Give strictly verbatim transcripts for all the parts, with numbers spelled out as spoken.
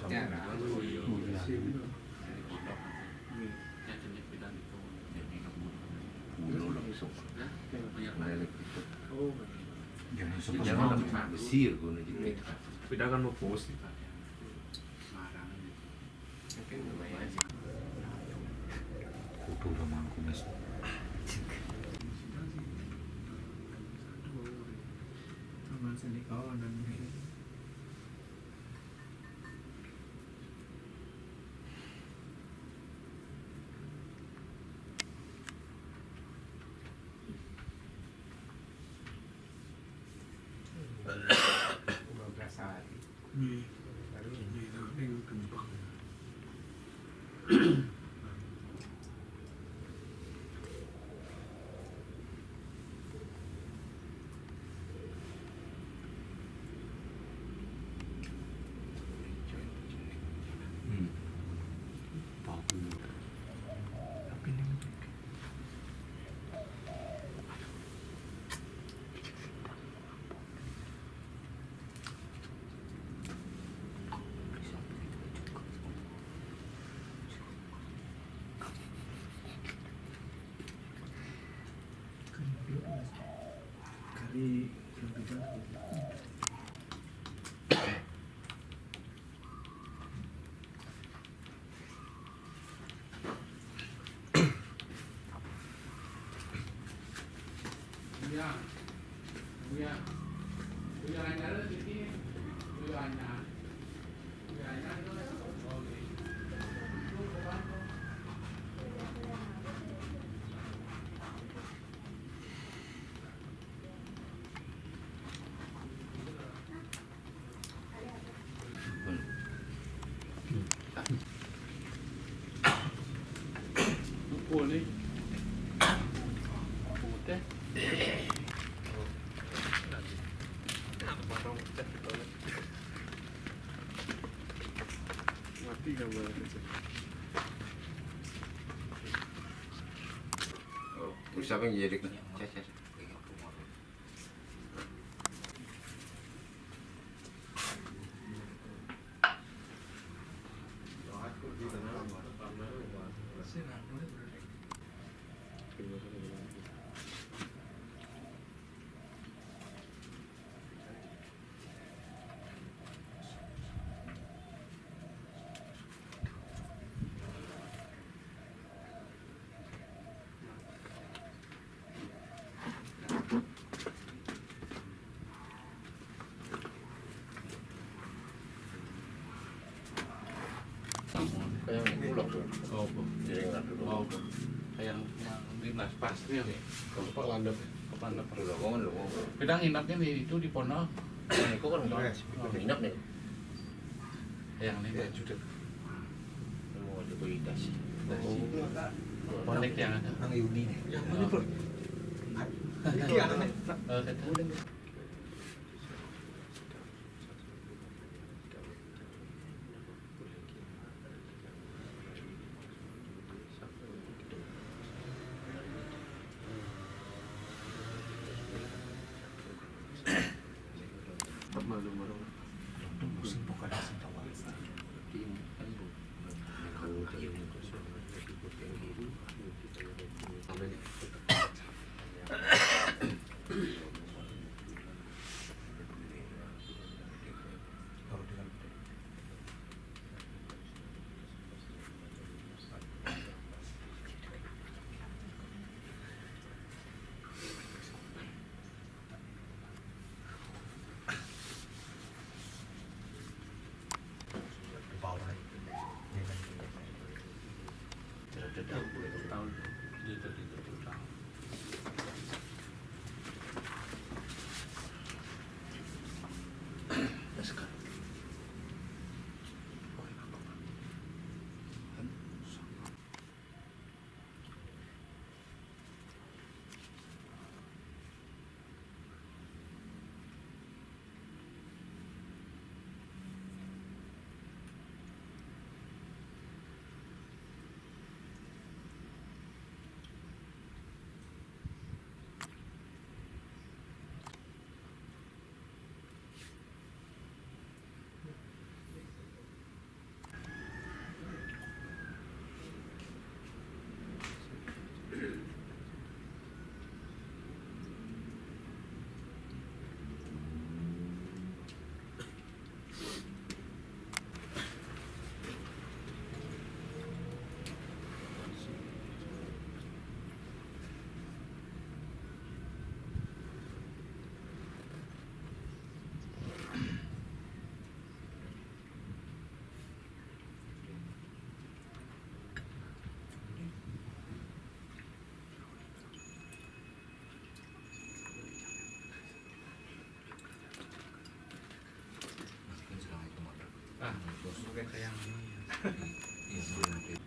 Oh, iya. Jangan sempat Mesir kono iki. Pidang kan mau bos. Kudu udah mangku, Mas. Sama sini kawan dan Mati gambar kecil. Oh, bisa kan jadi. Kayak ngene lho, Bro. Apa? Jadi ngene lho. Apa? Kayak yang di Mas pas ini nih. Kok landep? Kok landep? Lho, kok lho, kok. Kita nginepnya di itu di Pono. Nah, itu kan nginep nih. Yang ini ya, sudah. Oh, ada kualitas. Konek yang ada. Nang Yuni. Yang mana, Bro? Iki anaknya. Eh, kata. Sebagai kayak ini. Iya, iya, iya.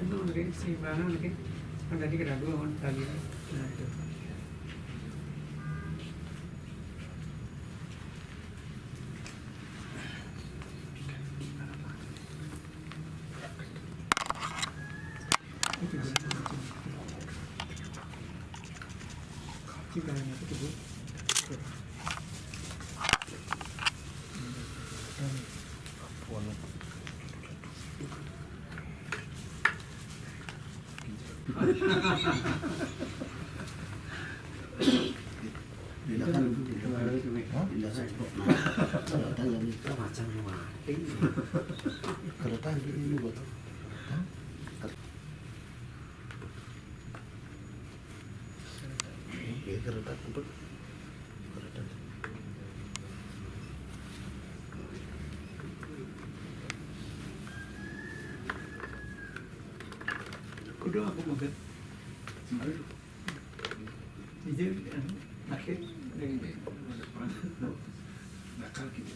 Memang lagi keseimbangan lagi. Kan tadi kena dua kan tadi. Nah, itu. Itu dia. Itu dia. Tindakan, tindakan. Hah? Tindakan. Tindakan yang macam mati. Kereta ini buat apa? Hah? Oke, kereta tempat. Kereta. Kudu aku makan. Semalam. Iya, anu, akhir, eh, nakal gitu.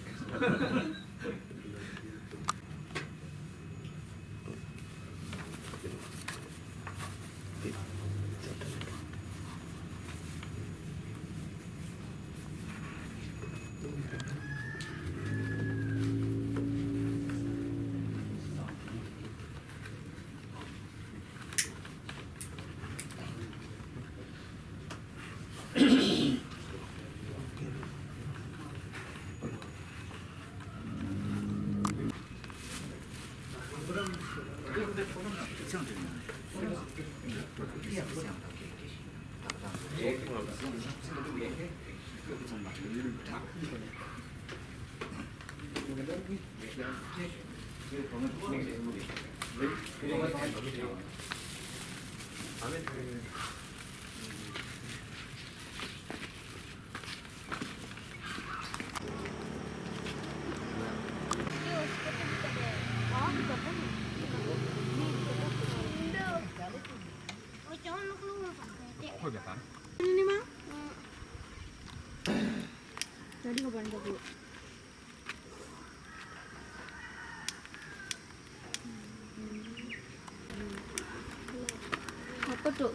Ini, Mang. Tadi kapan jago? Apa tuh?